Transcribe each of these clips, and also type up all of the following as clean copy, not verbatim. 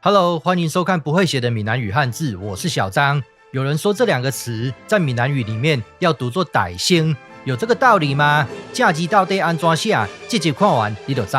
Hello，歡迎收看不會寫的閩南語漢字，我是小張。有人說這兩個詞在閩南語裡面要讀作歹星，有這個道理嗎？這字到底按怎寫？這集看完你就知。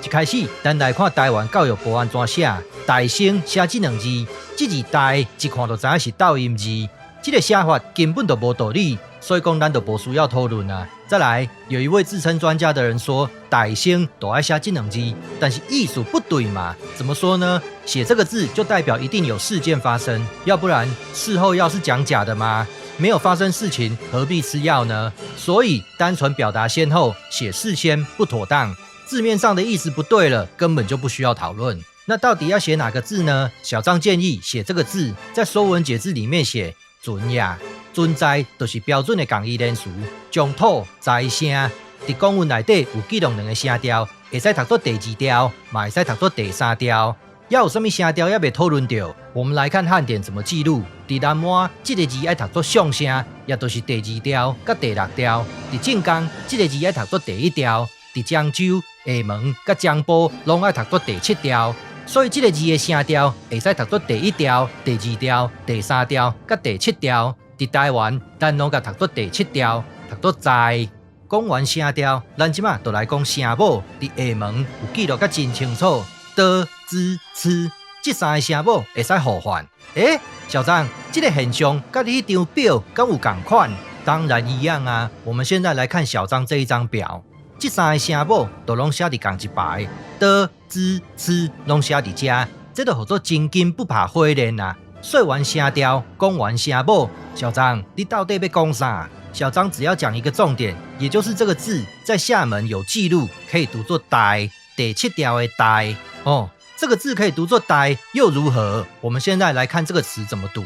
一開始，咱來看台灣教育部按怎寫。大聲寫這兩字，這字大一看就知影是鬥音字，這個寫法根本就無道理，所以講咱就無需要討論啊。再來，有一位自稱專家的人說，大聲都愛寫這兩字，但是意思不對嘛？怎麼說呢？寫這個字就代表一定有事件發生，要不然事後藥是講假的嗎？沒有發生事情，何必吃藥呢？所以單純表達先後，寫事先不妥當，字面上的意思不對了，根本就不需要討論。那到底要寫哪個字呢？小張建議寫這個字，在《說文解字》裡面寫存也，存在就是標準的仝義連詞，將土在聲。佇公文內底有記錄兩个聲調，會使讀做第二調，嘛會使讀做第三調。猶有啥物聲調猶未討論著？我們來看漢典怎麼記錄。佇南安，這个字愛讀做上聲，也就是第二調佮第六調。佇晉江，這个字愛讀做第一調。佇漳州、廈門佮漳埔，攏愛讀做第七調。所以這个字的聲調會使讀做第一調、第二調、第三調佮第七調。佇台灣，咱攏共讀做第七調，讀做在。講完聲調，咱這馬就來講聲母。佇廈門有記錄甲真清楚，ㄉ、ㄓ、ㄘ這三个聲母會使互換。欸，小張，這个現象佮你彼張表敢有仝款？當然一樣啊。我們現在來看小張這一張表，這三个聲母都攏寫佇仝一排，ㄉ、ㄓ、ㄘ攏寫佇遮，這就號做真金不怕火煉啊。說完聲調，講完聲母，小張，你到底欲講啥？小張只要講一個重點，也就是這個字在廈門有記錄，可以讀作“代”，第七調的“代”哦。這個字可以讀作“代”又如何？我們現在來看這個詞怎麼讀，“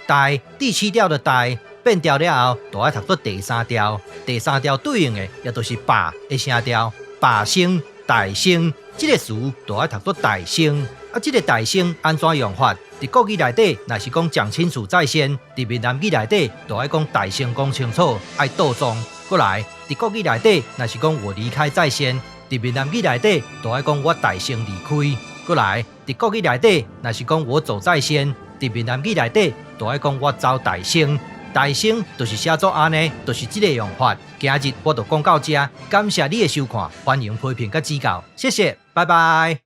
代”第七調的“代”變調了後，就愛讀做第三調。第三調對應的也就是“罷”的聲調，罷聲、大聲，這个詞就愛讀做大聲。啊，這个大聲按怎用法？佇國語內底，若是講講清楚在先；佇閩南語內底，就愛講大聲講清楚，愛倒裝。過來，佇國語內底，若是講我離開在先；佇閩南語內底，就愛講我大聲離開。過來，佇國語內底，若是講我走在先；佇閩南語內底，就愛講我走大聲。大聲就是寫做按呢，就是這个用法。今日我就講到遮，感謝你的收看，歡迎批評佮指教，謝謝，拜拜。